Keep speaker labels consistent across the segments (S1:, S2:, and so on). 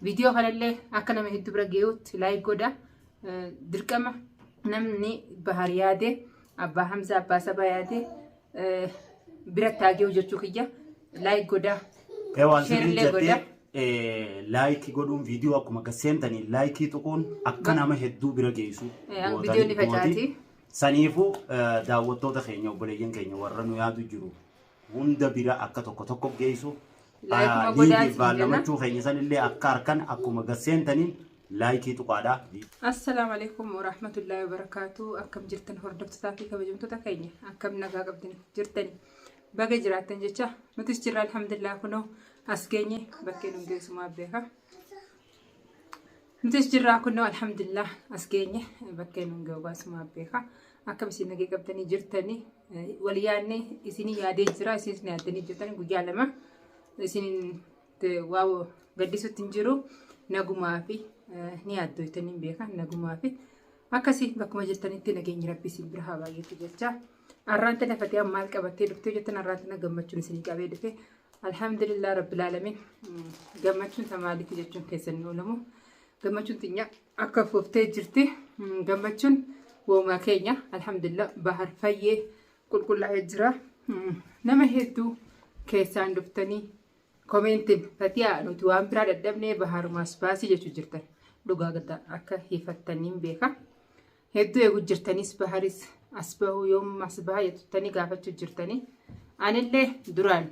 S1: Viidiyoo kanallee akka nama hedduu bira geeyutti like godha. Dirqama namni Bahar yaade abbaa Hamzaa abbaa sabaa yaade biratti haa geeyu jechuu kiyya. Like godha.
S2: Waan sirrii
S1: Sheerillee godha.
S2: jettee like godhuun viidiyoo akkuma gad seentanii like tuquun akka nama hedduu bira geessu
S1: Viidiyoon ni facaati.
S2: Saniifuu daawwattoota keenya obboleeyyan keenya warra nu yaadu jiru hunda bira akka tokko tokko geessu
S1: Laayikuma godhaa
S2: liiviif
S1: isin jenna.
S2: baallamachuu keenya sanillee akka harkan akkuma gad seentaniin laayikii tuqaadha.
S1: Assalaamu alaikum warahmatullaahi wabarakaatu. Akkam jirtan hordoftootaa fi kabajamtoota keenya? Akkam nagaa qabdan jirtani? Baga jiraattan jecha nutis jirra alhamdulillah kunoo as geenye bakkee nu geessumaa beeka. Nutis jirraa kunoo alhamdulillah as geenye bakkee nu geessumaa beeka. Akkam isin nagee qabdanii jirtanii wal yaadne isinii yaadee jira isinis na yaaddanii jirtanii guyyaa 2 isin waa gaddisutti hin jiru nagumaa fi ni yaaddoytanii hin beeka nagumaa fi akkasii bakkuma jirtanitti nageenyi rabbi isin bira haa baay'atu jecha. Arraan tana fatiyaan maal qabattee dhuftee jettan arraan tana gammachuun isin qabee dhufe alhamdulillah rabbil alamin gammachuun ta maaliiti jechuun keessan hin oolamu gammachuun tinya akka fuftee jirti gammachuun woomaa keenya alhamdulillah bahar fayyee qulqullaa'ee jira nama hedduu keessaan dhuftanii komeentiin fatiyaa nuti waan biraa dadhabnee baharumaas baasii jechuu jirtan dhugaa gadda akka hifattaniin beeka hedduu eegu jirtanis baharis as bahuu yoom as baha jettanii gaafachuu jirtanii anillee duraan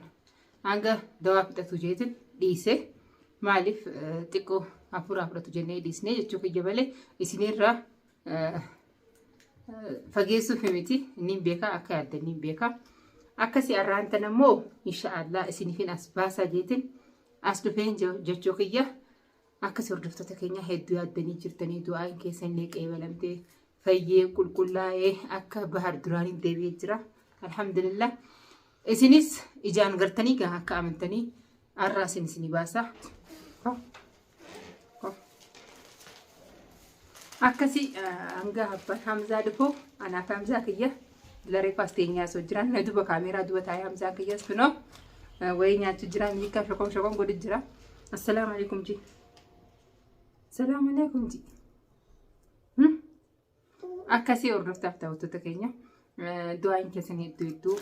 S1: hanga dawaa fixatu jeetin dhiise maaliif xiqqoo hafuuraa fudhatu jennee dhiisnee jechuu kiyya malee isinirraa fageessuuf miti inni beeka akka yaaddan ni beeka akkasii arraan tan ammoo inshaallah isiniifin as baasaa jeetin as dhufeen jechuu kiyya akkasii hordoftoota keenya hedduu yaaddanii jirtanii du'aan keessan illee qeebalamtee fayyee qulqullaa'ee akka bahar duraaniin deebi'ee jira alhamdulillah isinis ijaan gartanii gaa akka amantanii arraa isin isinii baasa. Akkasi hanga abbaan Hamzaa dhufu anaaf Hamzaa kiyya laree paas teenyaa osoo jiran na duba kaameeraa duba taa'ee Hamzaa kiyyas kunoo wayii nyaachuu jira miikaa shokom shokom godhu jira. Assalaamu alaikum ji. Assalaamu alaikum ji. Akkasii hordoftaaf daawwattoota keenya du'aan keessan hedduu hedduu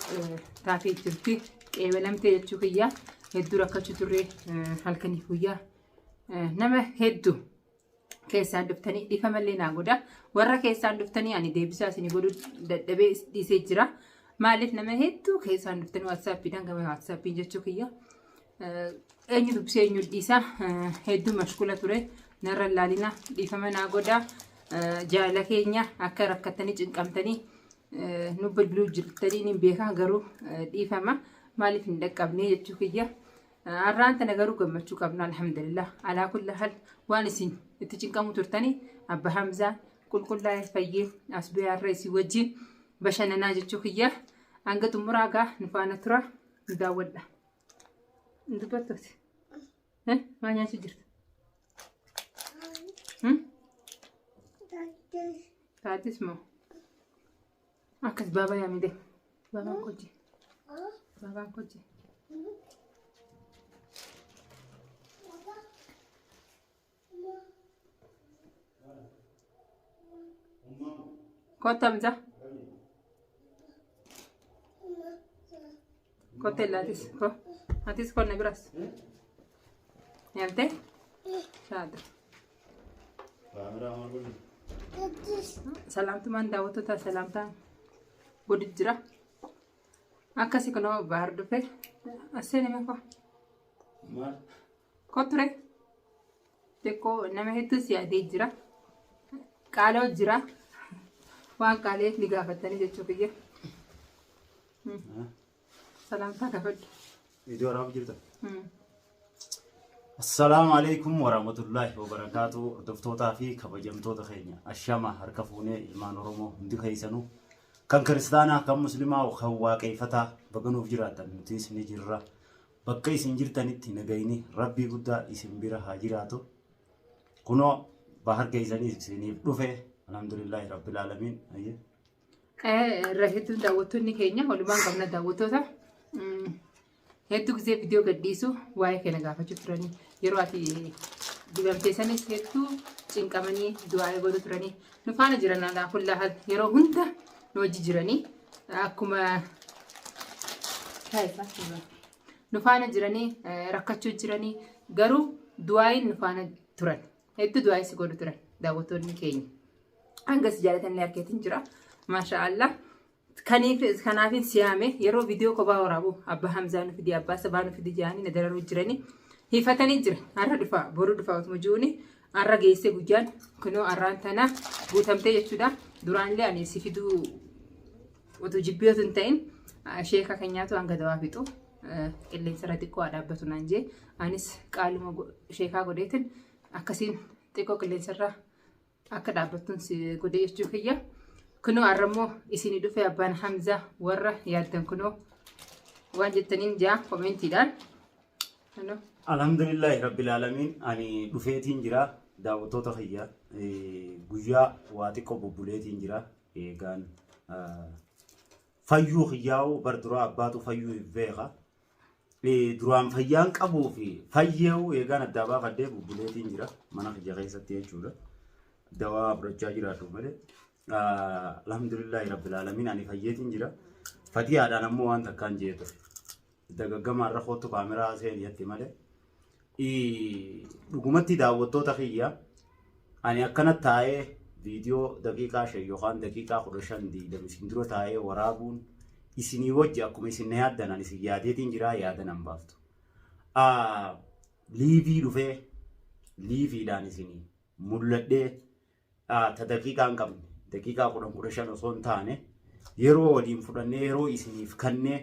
S1: taatee jirti. Qeebalamtee jechuu kiyya hedduu rakkachuu turre halkaniif guyyaa nama hedduu keessaan dhuftanii dhiifamallee naa godha. Warra keessaan dhuftanii ani deebisaa isinii godhuu dadhabee dhiisee jira. Maaliif nama hedduu keessaan dhuftanii waatsaappiidhaan gama waatsaappiin jechuu kiyya. Eenyu dubbisee eenyu dhiisa hedduu mashkula ture narra laalina dhiifama naa godha. Jaalala keenya akka rakkattanii cinqamtanii nu bilbiluu jirtanii ni beeka garuu dhiifama maaliif hin dhaqqabne jechuu kiyya. Har'aan tana garuu gammachuu qabna alhamdulillah. Alaa kulla hal waan isin itti cinqamu turtanii abba Hamzaa qulqullaa'ee fayyee as biyyaarra isin wajjin bashannanaa jechuu kiyya. Hanga xumuraa gaa nu faana tura nu daawwadha. Dubbattooti. Maal nyaachuu jirta? Taatis moo? Akkas baabaa yaamide. Baabaan kojji. Baabaan kojji. Kottu Hamza. Kottu Ellaatis. Ko. Atis konna biras. Nyaattee? Shaada. Salaamtumaan daawwattoota salaamtaa godhu jira. Akkasi kunoo bahar dhufe. As seeni mee koo. Kottu ree. Xiqqoo nama hedduu si yaadee jira. Qaaloo jira. Waan qaaleef ni gaafattanii jechuu kiyya. Salaamtaa gaafadhu.
S2: Viidiyoo waraabuu jirta? Assalaamu alaikum warahmatullaahi wabarakaatu hordoftootaa fi kabajamtoota keenya ashama harka fuunee ilmaan Oromoo hundi keessanuu kan kiristaanaa kan muslimaa kan waaqeeffataa baga nuuf jiraattan nutis ni jirra Bakka isin jirtanitti nagayni Rabbii guddaa isin bira haa jiraatu. Kunoo bahar keessaniif isiniif dhufe alhamdulillaahi rabbil aalamiin. Ayyee.
S1: Irra hedduun daawwattoonni keenya walumaan qabna daawwattoota. Hedduu gisee viidiyoo gadhiisu waa'ee kana gaafachuu turanii yeroo ati dibamtee sanis hedduu cinqamanii du'aa godhu turanii nu faana jiran alaa kullaa haal yeroo hunda nu wajji jiranii akkuma nu faana jiranii rakkachuu jiranii garuu du'aayin nu faana turan hedduu du'aayii si godhu turan daawwattoonni keenya. Hanga si jaalatan harkeetiin jira. Maasha Allah. Kanaafin siyaame yeroo viidiyoo kophaa waraabu abbaa Hamzaa nu fidi abbaa sabaa nu fidi jedhanii na dararuu jiranii hiifatanii jira. Har'a dhufa boru dhufa otuma jiruuni har'a geessee guyyaan kunoo har'aan tana guutamtee jechuudha. Duraanillee ani si fiduu otoo jibbii otoo hin ta'in sheeka keenyaatu hanga dawaa fixu qilleensa irra xiqqoo haa dhaabbatu naan jee anis qaaluma sheekaa godheetin akkasiin xiqqoo qilleensa irra akka dhaabbattuun si godhee jechuu kiyya. Kunoo har'ammoo isinii dhufe abbaan Hamzaa warra yaaddan kunoo waan jettaniin jaa koomentiidhaan. Kunoo.
S2: Alhamdulillahi Rabbil Aalamiin ani dhufeetiin jira daawwattoota kiyya guyyaa waa xiqqoo bubbuleetiin jira eegaan fayyuu kiyyaa'u bar duraa abbaatu fayyuu hin beeka. Duraan fayyaan qabuu fi fayyee'u eegaan addaa baafadhee bubbuleetiin jira mana kiyya keessatti jechuudha. Dawaa fudhachaa jiraadhu malee. Alhamdulillahi Rabbil Aalamiin ani fayyeetiin jira. Fatiyaadhaan ammoo waan takkaan jee ture. Dagaggama irra kootu kaameraa seeni jette malee. Dhugumatti daawwattoota kiyya ani akkana taa'ee viidiyoo daqiiqaa 5 yookaan daqiiqaa 15 20 isin dura taa'ee waraabuun isinii wajji akkuma isin na yaaddan ani isin yaadeetiin jira yaadan an baaftu. Liivii dhufee liiviidhaan isinii mul'adhee ta daqiiqaa hin qabne daqiiqaa 10 15 osoo hin taane yeroo waliin fudhannee yeroo isiniif kennee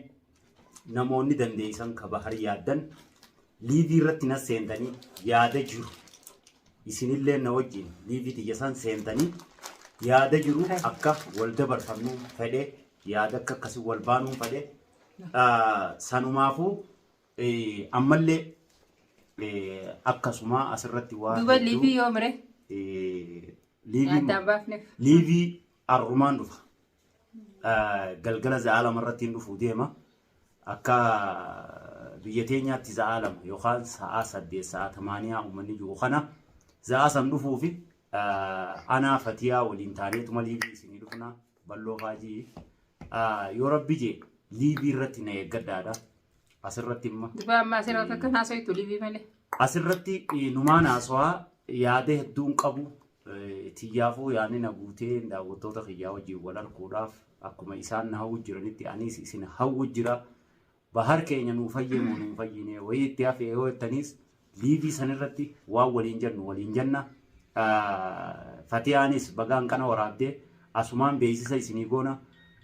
S2: namoonni dandeessan ka bahar yaaddan liivii irratti na seentanii yaada jiru. Isinillee na wajjin liivii tiyya san seentanii yaada jiru akka wal dabarfannu fedhe yaada akka akkasii wal baanuu fedhe sanumaafuu ammallee akkasuma asirratti waa
S1: Duuba liivii yoo mire
S2: liivii
S1: addaan baafneef.
S2: Liivii arrumaan dhufa. Galgala za'a 2 irratti hin dhufuu deema. Akka biyya teenyaatti za'a 2 yookaan sa'a 8 sa'a 8 uummanni jiru kana za'a san dhufuu fi anaa Fatiyaa waliin taaneetuma liivii isinii dhufna balloo faajii. Yoo rabbi jee liivii irratti na eeggadhaadha. Asirratti immoo.
S1: Duuba amma asirratti akka haasawitu liivii malee.
S2: Asirratti numaan haasawaa yaada hedduun qabu tiyyaafuu yaadni na guutee daawwattoota kiyyaa wajjin wal arguudhaaf akkuma isaan na hawwu jiranitti anis isin hawwu jira. Bahar keenya nuu fayyee moo nuu fayyine wayii itti hafe yoo jettaniis liivii sanirratti waan waliin jennu waliin jenna. Fatiyaanis bagaan kana waraabdee asumaan beeksisa isinii goona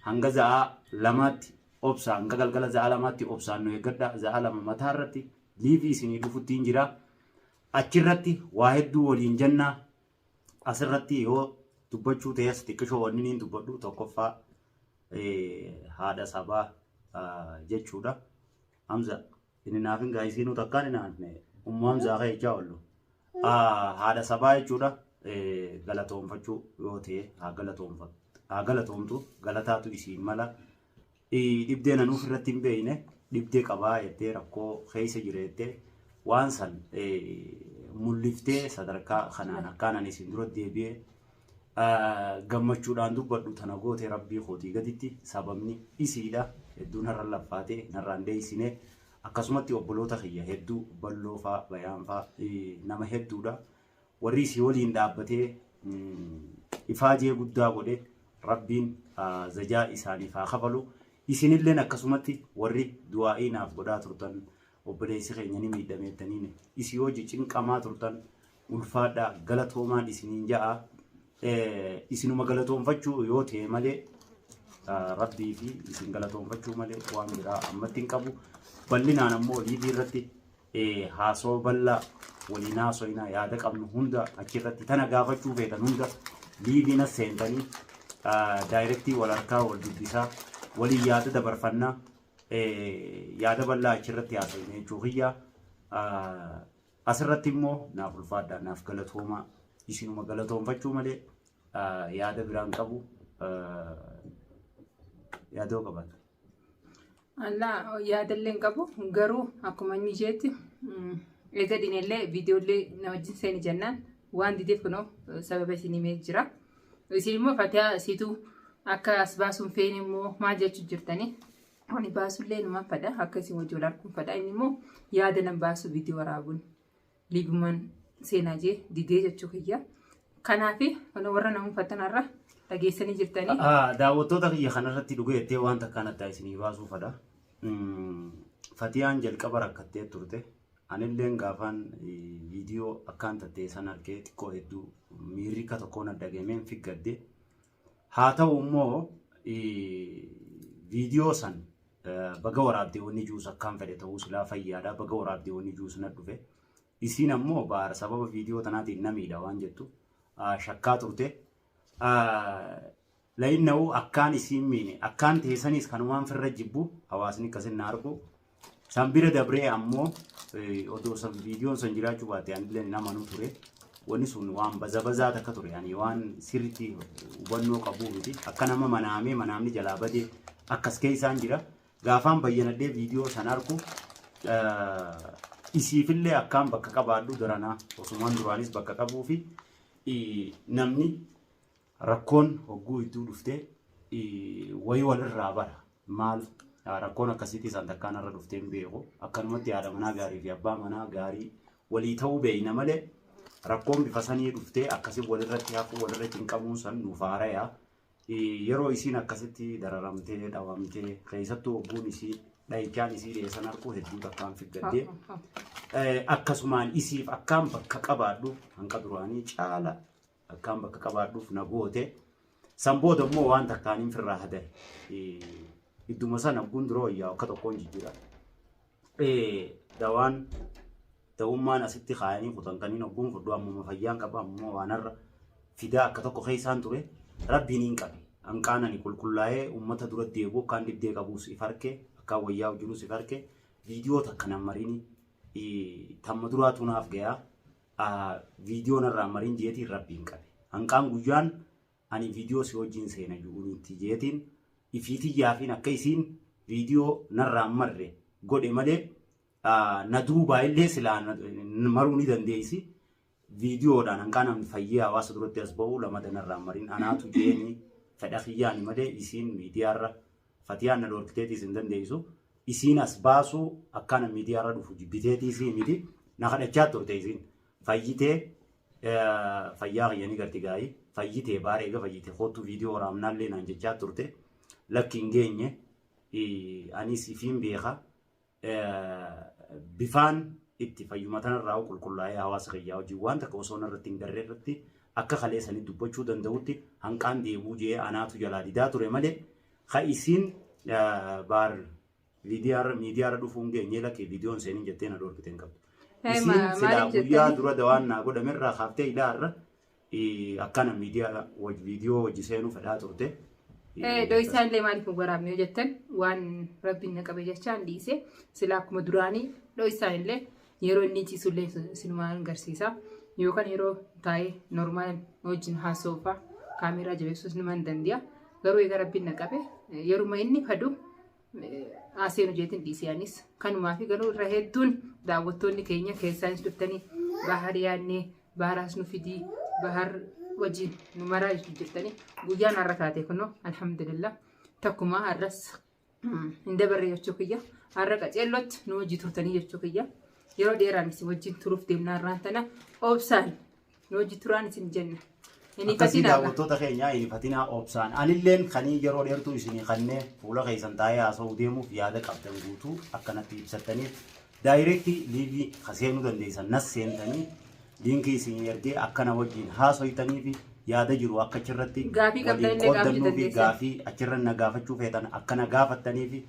S2: hanga za'a 2tti obsa hanga galgala za'a 2tti obsaan nu eeggadha za'a 2 mataa irratti liivii isinii dhufuttiin jira. Achirratti waa hedduu waliin jenna. Asirratti yoo dubbachuu ta'es xiqqishoo wanni niin dubbadhu tokkoffaa haadha sabaa jechuudha. Hamza inni naaf hin gaayisiinuu takkaan hin haafne ummu Hamzaa kee jechaa oollu. Haadha sabaa jechuudha. Galatoonfachuu yoo ta'e haa galatoomtu galataatu isiin mala. Dhibdee nanuuf irratti hin beekne dhibdee qabaa jettee rakkoo keessa jira jettee waan san mul'iftee sadarkaa kanaan akkaan ani isin dura deebi'ee gammachuudhaan dubbadhu tana goote rabbii kootii gaditti sababni isiidha hedduu narra laffaatee narraan deessine akkasumatti obboloota kiyya hedduu balloo faa bayaan faa nama hedduudha warri isii waliin dhaabbatee ifaajee guddaa godhe rabbiin zajaa isaaniif haa kafalu. Isinilleen akkasumatti warri du'aa'ii naaf godhaa turtan obboleessi keenya ni miidhameettaniin isii hojii cinqamaa turtan ulfaadhaa galatoomaan isiniin ja'a. Isinuma galatoonfachuu yoo ta'e malee rabbii fi isin galatoonfachuu malee waan biraa ammatti hin qabu. Bal'inaan ammoo liivii irratti haasoo bal'aa waliin haasoyna yaada qabnu hunda achirratti tana gaafachuu feetan hunda liiviin as seentanii daayirektii wal harkaa wal dubbisaa waliin yaada dabarfannaa yaada bal'aa achirratti haasofne jechuu kiyya. Asirratti immoo naaf ulfaadhaa naaf galatoomaa isinuma galatoonfachuu malee yaada biraan qabu yaadoo qabaata.
S1: Allaa yaadallee hin qabu garuu akkuma inni isheetti eega dhineellee viidiyoollee na wajjin seeni jennaan waan dideef kunoo sababa isin himee jira. Isin immoo Fatiyaa siitu akka as baasuun feene immoo maal jechuu jirtanii? Ani baasullee numan fadha akka isin wajji wal arguun fadha inni immoo yaada nan baasu viidiyoo waraabuun liibumaan seenaa jee didee jechuu kiyya. Kanaaf warra nama uffatan har'a dhageessanii jirtanii.
S2: Daawwattoota kiyya kanarratti dhuga jettee waan takkaan addaa isinii baasuu fadha. Fatiyaan jalqaba rakkattee turte. Anilleen gaafaan viidiyoo akkaan tattee san argee xiqqoo hedduu miirri akka tokkoon addagameen figgadde. Haa ta'u immoo viidiyoo san baga waraabdee wanni juus akkaan fedhe ta'uu silaa fayyaadha. Baga waraabdee wanni juus na dhufe. Isiin ammoo baara sababa viidiyoo tanaatiin na miidha waan jettu shakkaa turte. La'inna'uu akkaan isiin miine akkaan teessanis kanumaan firra jibbu hawaasni akkasin na argu. San bira dabree ammoo odoo san viidiyoon san jiraachuu baate anillee hin amanu ture. Wanni sun waan baza bazaa takka ture. Ani waan sirriitti hubannoo qabuu miti. Akka nama manaamee manaamni jalaa badee akkas keessaan jira. Gaafaan bayyanadhee viidiyoo san argu isiifillee akkaan bakka qabaadhu daranaa osumaan duraanis bakka qabuu fi namni rakkoon hogguu idduu dhuftee wayii walirraa bara. Maal rakkoon akkasiitii isaan takkaan irra dhuftee hin beeku. Akkanumatti haadha manaa gaarii fi abbaa manaa gaarii walii ta'uu beeyna malee rakkoon bifa sanii dhuftee akkasii walirratti hafuu walirra cinqamuun san nuuf haaraya. Yeroo isiin akkasitti dararamtee dhawamtee keessattuu hogguun isii dhahichaan isii dheessan arguu hedduu takkaan figgaddee akkasumaan isiif akkaan bakka qabaadhu hanqa duraanii caala akkaan bakka qabaadhuuf na goote. San booda immoo waan takkaaniin firraa hadare. Idduma sana hogguun dura wayyaa akka tokkoon jijjiira. Dawaan da'ummaan asitti kaayanii kutan kaniin hogguun fudhu ammuma fayyaan qaba ammuma waan har'a fidaa akka tokko keessaan ture rabbiin hin qabe. Hanqaan ani qulqullaa'ee uummata dura deebi'u akkaan dhibdee qabuus if arke akkaan wayyaa jirus if arke viidiyoo takka nan marini tamma duraatu naaf gayaa viidiyoo narraa marin jeetiin rabbiin qabe. Hanqaan guyyaan ani viidiyoo si wajjin seena jiruutti jeetiin ifiitiyyaafiin akka isiin viidiyoo narraa marre godhe malee na duubaa illee silaa maruu ni dandeessi. Viidiyoodhaan hanqaa namni fayyee hawaasa duratti as ba'u lama danarraa marin anaatu jeeni fedha kiyyaani malee isiin miidiyaarra Fatiyaan na dhorkiteetiis hin dandeessu. Isiin as baasuu akkaan miidiyaarra dhufu jibbiteetiis miti na kadhachaa turte isiin fayyitee fayyaa kiyya ni garti gaa'ii fayyitee baara eega fayyite kootu viidiyoo waraabnaallee naan jechaa turte lakki hin geenye anis ifiin beeka bifaan itti fayyuma tanarraa qulqullaa'ee hawaasa kiyyaa wajjin waan takka osoo narratti hin garree irratti akka kaleessanii dubbachuu danda'utti hanqaan deebuu jee anaatu jalaa didaa ture malee ka isiin baar miidiyaarra dhufuu hin geenye lakkee viidiyoon seenin jettee na dhorkite hin qabdu. Isiin silaa guyyaa dura dawaan naa godhamerraa kaaftee ilaarra akkana miidiyaa viidiyoo hojii seenuu fedhaa turte.
S1: Dho'isaa illee maaliif hin waraabne yoo jettan waan rabbiin na qabe jechaan dhiise sila akkuma duraanii dho'isaan illee yeroo inni ciisu illee sinumaan agarsiisa yookaan yeroo taa'ee normaal wajjin haasofaa kaameeraa jabeessuus numa hin danda'a garuu egaa rabbiin na qabe yeruma inni fadu haaseen hojeetiin dhiise anis kanumaa fi garuu irra hedduun daawwattoonni keenya keessaanis dhuftanii bahar yaadnee baharaas nu fidii bahar wajjin nu maraa jirtanii guyyaan har'a taate kunoo alhamdulillah takkuma har'as hin dabarre jechuu kiyya har'a qaceellootti nu wajjin turtanii jechuu kiyya yeroo dheeraan isin wajjin turuuf deemnaa irraan tana obsaan nu wajjin turaan isin jenna.
S2: Akkasii daawwattoota keenyaa hin ifatinaa obsaan. Anilleen kanii yeroo dheertuu isinii kannee fuula keessan taa'ee haasa'uu deemuuf yaada qabdan guutuu akkanatti ibsattaniif daayireektii liivii seenuu dandeessan nas seentanii liinkii isinii ergee akkana wajjin haasoytanii fi yaada jiru akka achirratti waliin qooddannuu fi gaafii achirra na gaafachuu feetan akkana gaafattanii fi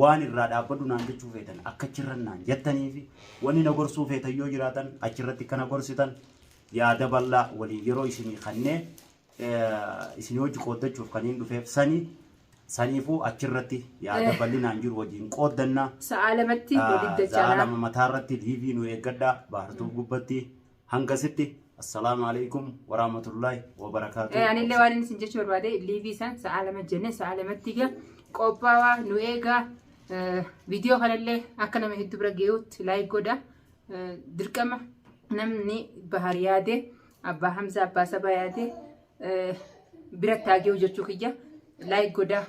S2: waan irraa dhaabbadhu naan jechuu feetan akka achirra naan jettanii fi wanni na gorsuu feetan yoo jiraatan achirratti kana gorsitan yaada bal'aa waliin yeroo isinii kannee isinii hojii qooddachuuf kan hin dhufeef sanii saniifuu achirratti yaada bal'inaan jiru wajjin qooddannaa.
S1: Sa'a lamatti walitti
S2: Sa'a
S1: dachalaa.
S2: lama mataarratti liivii nu eeggadhaa bahartuu gubbatti hangasitti assalaamu alaikum warahmatullaahi wabarakaatuh.
S1: Anillee waan inni isin jechuu barbaade liivii isaan sa'a lama jennee sa'a lamatti egaa qophaa'aa nu eegaa. Viidiyoo kanallee akka nama hedduu bira geeyutti like godha. Dirqama namni Bahar yaade, abbaa Hamza, abbaa sabaa yaade biratti haa geeyu jechuu kiyya. Like godha.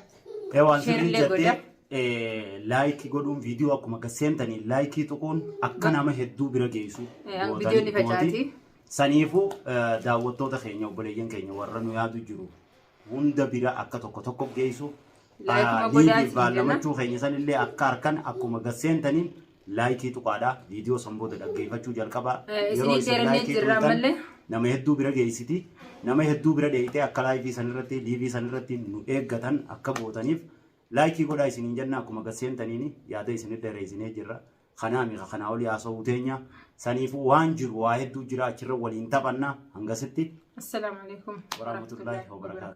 S2: Waan sirrii
S1: Shareillee godha.
S2: Jettee, like godhuun, viidiyoo akkuma gad seentanii like tuquun akka nama hedduu bira geessu
S1: Viidiyoon ni facaati.
S2: Saniifuu daawwattoota keenya, obboleeyyan keenya warra nu yaadu jiru hunda bira akka tokko tokko geessu.
S1: Likeuma godhaa
S2: Live
S1: isin
S2: baallamachuu keenya sanillee akka harkan akkuma gad seentaniin like tuqaadha. Viidiyoo san booda dhaggeeffachuu jalqaba.
S1: Isinii dheerannee jirra ammallee.
S2: Nama hedduu bira geessiti. Nama hedduu bira dheeyitee akka live sanirratti, live sanirratti nu eeggatan akka gootaniif like godhaa isiniin jenna. Akkuma gad seentaniin yaada isinit dheeressinee jirra. Kanaa miika kanaa olii haasa'uu teenya. Saniifuu waan jiru waa hedduu jira, achirra waliin taphanna hangasitti.
S1: Assalaamu alaikum
S2: warahmatullaahi wabarakaatu.